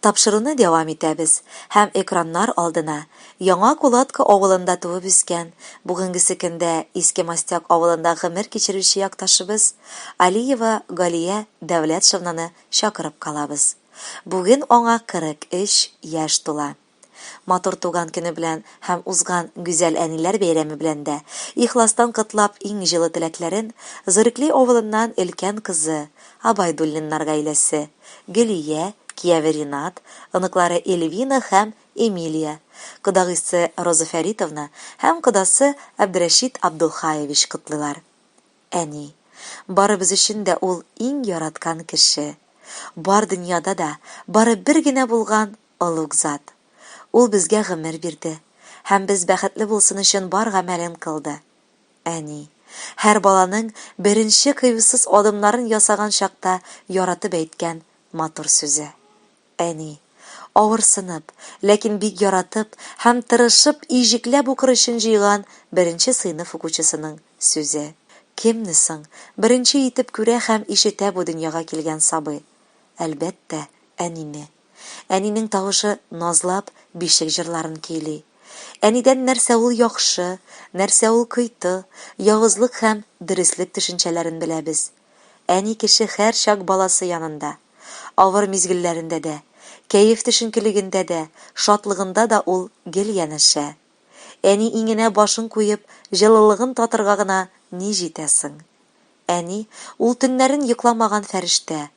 Тапшыруны дәвам итәбез һәм экраннар алдына Яңа Кулатка авылында туып үскән, бүгенгесе көндә Иске Мостяк авылында гомер кичерүче якташыбыз Алиева Галия Дәүләтшевнаны чакырып калабыз. Бүген аңа 43 яшь тула. Матур туган көне белән һәм узган гүзәл әниләр бәйрәме белән дә ихластан котлап иң җылы теләкләрен Зырикли авылыннан өлкән кызы, Абайдуллиннар гаиләсе, Гөлия, кияве Ринат, оныклары Эльвина һәм Эмилия, кодагыйсы Роза Фәритовна һәм кодасы Әбдрәшит Абдулхаевич котлыйлар. Әни. Барыбыз өчен дә ул иң яраткан кеше. Бар дөньяда да бары бер генә булган олуг зат. Ул безгә гомер бирде һәм без бәхетле булсын өчен бар гамәлен кылды. Әни. Һәр баланың беренче кыюсыз адымнарын ясаган чакта яратып әйткән матур сүзе. Әни. Авырсынып, ләкин бик яратып һәм тырышып иҗекләп укыр өчен җыйган беренче сыйныф укучысының сүзе. Кемне соң беренче итеп күрә һәм ишетә бу дөньяга килгән сабый? Әлбәттә, әнине. Әнинең тавышы назлап бишек җырларын көйли. Әнидән нәрсә ул яхшы, нәрсә ул кыйты, явызлык һәм дөреслек төшенчәләрен беләбез. Әни кеше һәрчак баласы янында. Авыр мизгелләрендә дә, кәеф төшенкелегендә дә, шатлыгында да ул гел янәшә. Әни иңенә башын куеп, җылылыгын татырга гына ни җитә соң? Әни, ул төннәрен йокламаган фәрештә.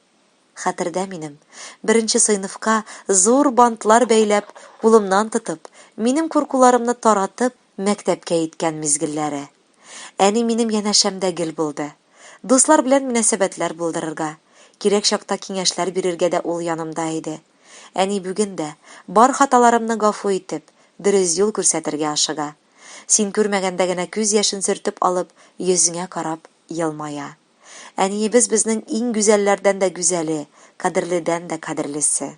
Хәтердә минем, беренче сыйныфка зур бантлар бәйләп, кулымнан тотып, минем куркуларымны таратып, мәктәпкә иткән мизгелләре. Әни минем янәшәмдә гел булды. Дуслар белән мөнәсәбәтләр булдырырга, кирәк чакта киңәшләр бирергә дә ул янымда иде. Әни бүген дә, бар хаталарымны гафу итеп, дөрес юл күрсәтергә ашыга. Син күрмәгәндә генә күз яшен сөртеп алып, йөзеңә карап елмая. Әниебез безнең иң гүзәлләрдән дә гүзәле, кадерледән дә кадерлесе.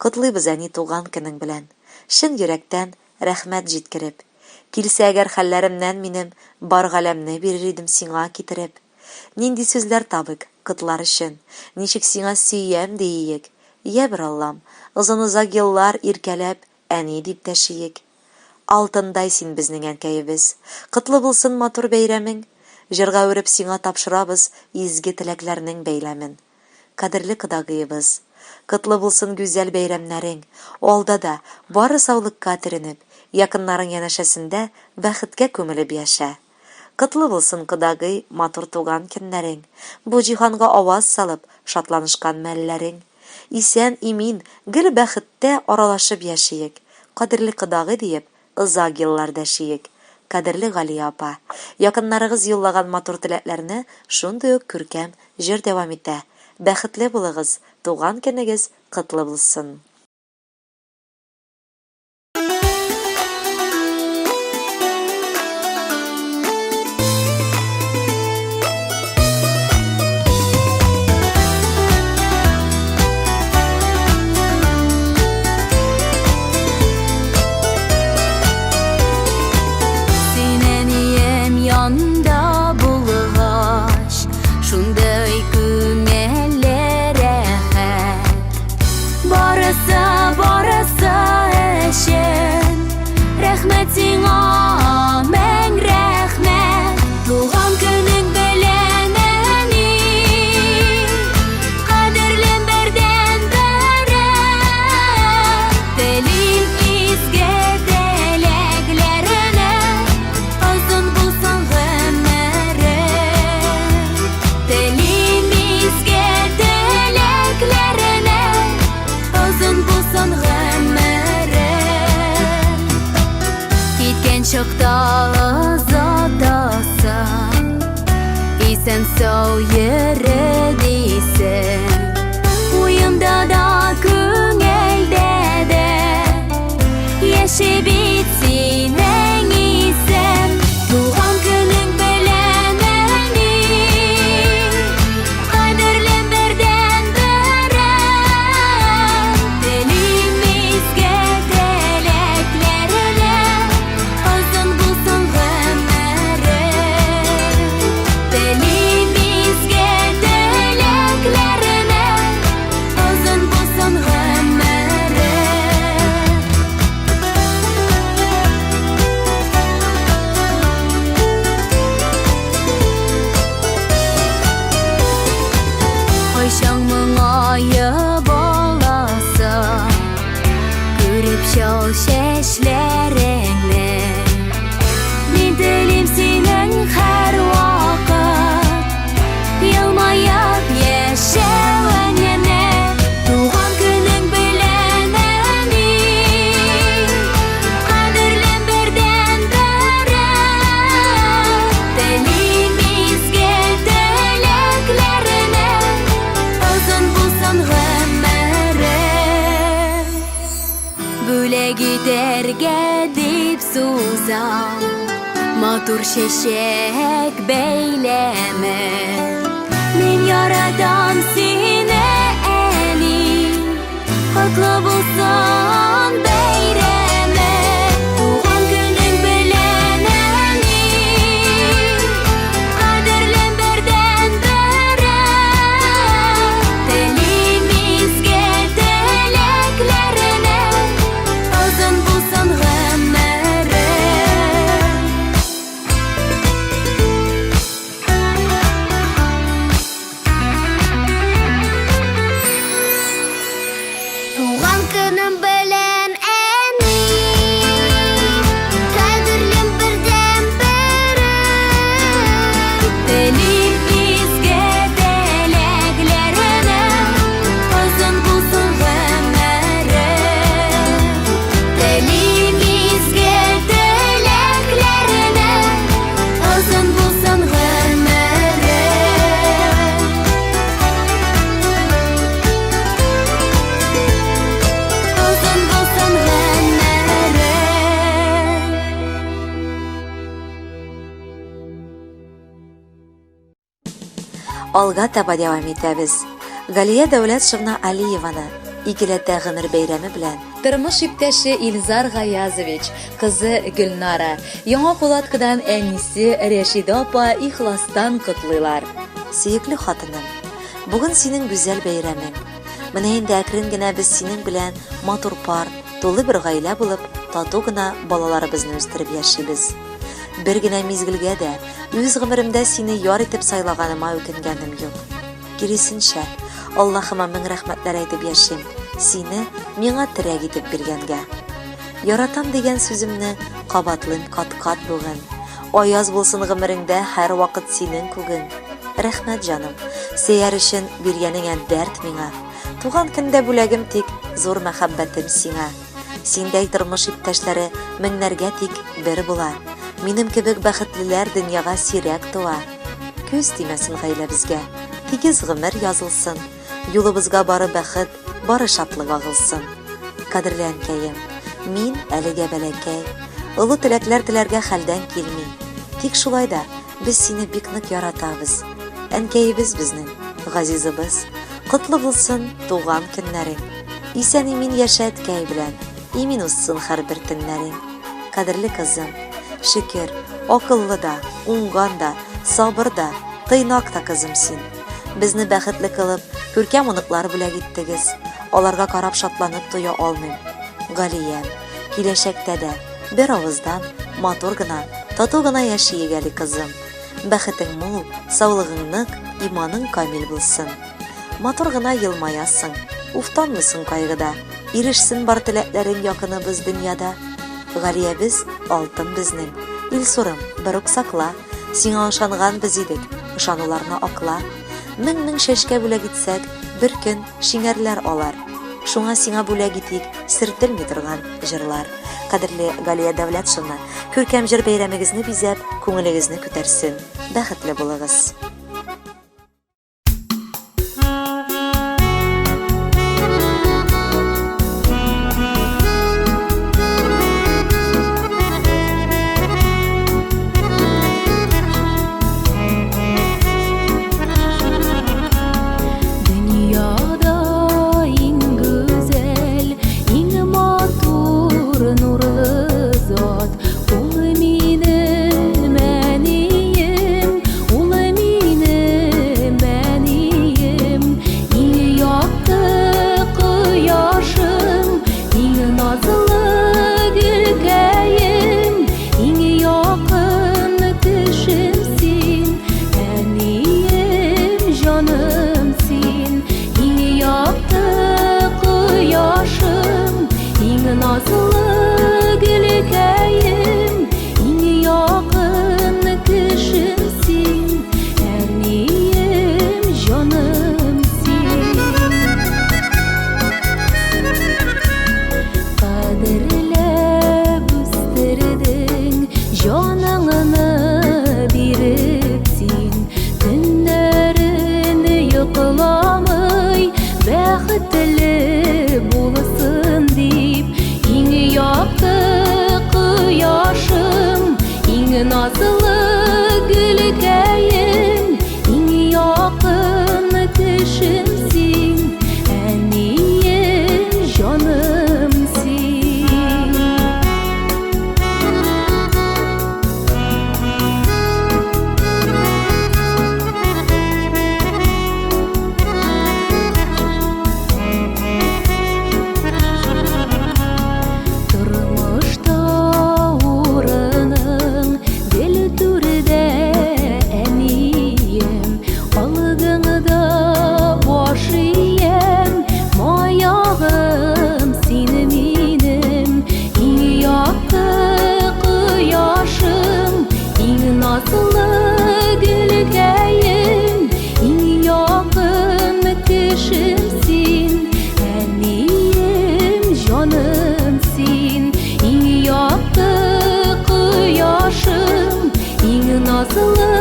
Котлыйбыз, әни, туган көнең белән. Чын йөрәктән рәхмәт җиткереп. Килсә әгәр хәлләремнән минем, бар галәмне бирер идем сиңа китереп. Нинди сүзләр табыйк котлар өчен, ничек сиңа сөям дииек. Йә бер Аллам, озын-озак еллар иркәләп, әни дип дәшиек. Алтындай син безнең әнкәебез. Котлы булсын матур бәйрәмең. Җырга үреп сиңа тапшырабыз изге теләкләрнең бәйләмен. Кадерле кодагыебыз. Котлы булсын гүзәл бәйрәмнәрең. Алда да, бары саулыкка төренеп, якыннарың янәшәсендә бәхеткә күмелеп яшә. Котлы булсын, кодагый, матур туган көннәрең, бу җиһанга аваз салып, шатланышкан мәлләрең. Исән, имин, гел бәхеттә аралашып яшиек. Кадерле кодагый диеп, озак еллар дәшиек. Кадерле Галия апа! Якыннарыгыз юллаган матур теләкләрне шундый ук күркәм җыр дәвам итә. Бәхетле булыгыз, туган көнегез котлы булсын! Син әнием янда булгач, шундый күңелле рәхәт. Барысы, барысы өчен рәхмәт сиңа, мең рәхмәт. Туган көнең белән, әни, кадерлем бердән-берем. Телим изге теләкләреңә, озын булсын гомерең. Телим изге теләкләреңә, озын булсын гомерең. Киткән чакта озатасың, исән-сау йөре дисең. Уемда да, күңелдә дә яши бит синең исем. Туган көнең белән, әни, кадерлем бердән-берем. Телим изге теләкләреңә, озын булсын гомерең. Телим изге теләкләреңә, озын булсын гомерең. чәчләреңне. Мин телим синең һәрвакыт елмаеп яшәвеңне. Туган көнең белән, әни, кадерлем бердәнберем. Телим изге теләкләреңә, озын булсын гомерең. Бүләк итәргә дип сузам матур чәчәк бәйләме. Мин яратам сине, әни, котлы булсын бәйрәме. Туган көнең белән, әни, кадерлем бердәнберем. Телим изге теләкләреңә, озын булсын гомерең. Туган көнем белән, әни, кадерлем бердәнберем. Телим изге теләкләреңә, озын булсын гомерең. Телим изге теләкләреңә, озын булсын гомерең. Озын булсын гомерең. Алга таба дәвам итәбез. Галия Дәүләтшевна Алиеваны икеләтә гомер бәйрәме белән тормыш иптәше Илзар Гаязович, кызы Гөлнара, Яңа Кулаткыдан әнисе Рәшидә апа ихластан котлыйлар. Сөекле хатыным, бүген синең гүзәл бәйрәмең. Менә инде әкрен генә без синең белән матур пар, тулы бер гаилә булып, тату гына балаларыбызны үстереп яшибез. Бер генә мизгелгә дә үз гомеремдә сине яр итеп сайлаганыма үкенгәнем юк. Киресенчә, Аллаһыма мең рәхмәтләр әйтеп яшим, сине миңа терәк итеп биргәнгә. Яратам дигән сүземне кабатлыйм кат-кат бүген. Аяз булсын гомереңдә һәрвакыт синең күгең. Рәхмәт, җаным, сөяр өчен биргәнеңә дәрт миңа. Туган көндә бүләгем тик зур мәхәббәтем сиңа. Синдәй тормыш иптәшләре меңнәргә тик бер була. Минем кебек бәхетлеләр дөньяга сирәк туа. Күз тимәсен гаиләбезгә, тигез гомер язылсын, юлыбызга бары бәхет, бары шатлык агылсын. Кадерле әнкәем, мин әлегә бәләкәй, олы теләкләр теләргә хәлдән килми. Тик шулай да без сине бик нык яратабыз. Әнкәебез безнең, газизыбыз. Котлы булсын туган көннәрең. Исән-имин яшә әткәй белән, имин узсын һәрбер төннәрең. Кадерле кызым, шөкер, акыллы да, уңган да, сабыр да, тыйнак та кызым син. Безне бәхетле кылып, күркәм оныклар бүләк иттегез. Аларга карап шатланып туя алмыйм. Галиям, киләчәктә дә бер авыздан матур гына, тату гына яшиек әле, кызым. Бәхетең мул, саулыгың нык, иманың камил булсын. Матур гына елмаясың, уфтанмыйсың кайгыда. Ирешсен бар теләкләрең якыныбыз дөньяда. Галиябез алтын безнең. Илсурым, берүк сакла. Сиңа ышанган без идек, ышануларны акла. Мең-мең чәчкә бүләк итсәк, бер көн шиңәрләр алар. Шуңа сиңа бүләк итик сертелми торган җырлар. Кадерле Галия Дәүләтшина, күркәм җыр бәйрәмегезне бизәп, күңелегезне күтәрсен. Бәхетле булыгыз. Дөньяда иң гүзәл, иң матур нурлы зат Ул минем әнием, ул минем. назлы гөлкәем, иң якын кешем син, әнием, җаным син. Тормышта урының гел түрдә, әнием, алдыңда баш иям, маягым син минем, иң якты кояшым, иң назлы гөлкәем, иң якын кешем син, әнием, җаным син, иң якты кояшым, иң назлы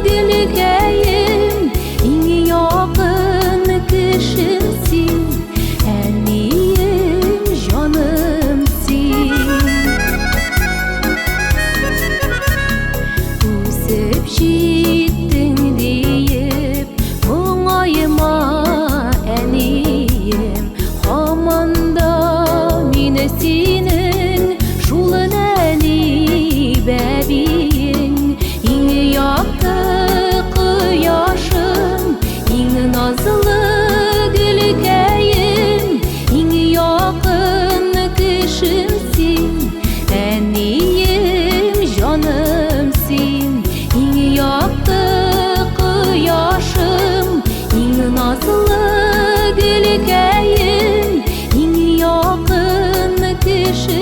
гөлкәем, иң якын кешем син, әнием, җаным син. Үсеп җиттең диеп, моңайма, әнием, һаман да мин синең шул нәни бәбиең, иң якты кояшым, иң назлы гөлкәем, иң якын кешем син, әнием, җаным син, иң якты кояшым, иң назлы гөлкәем, иң якын кешем.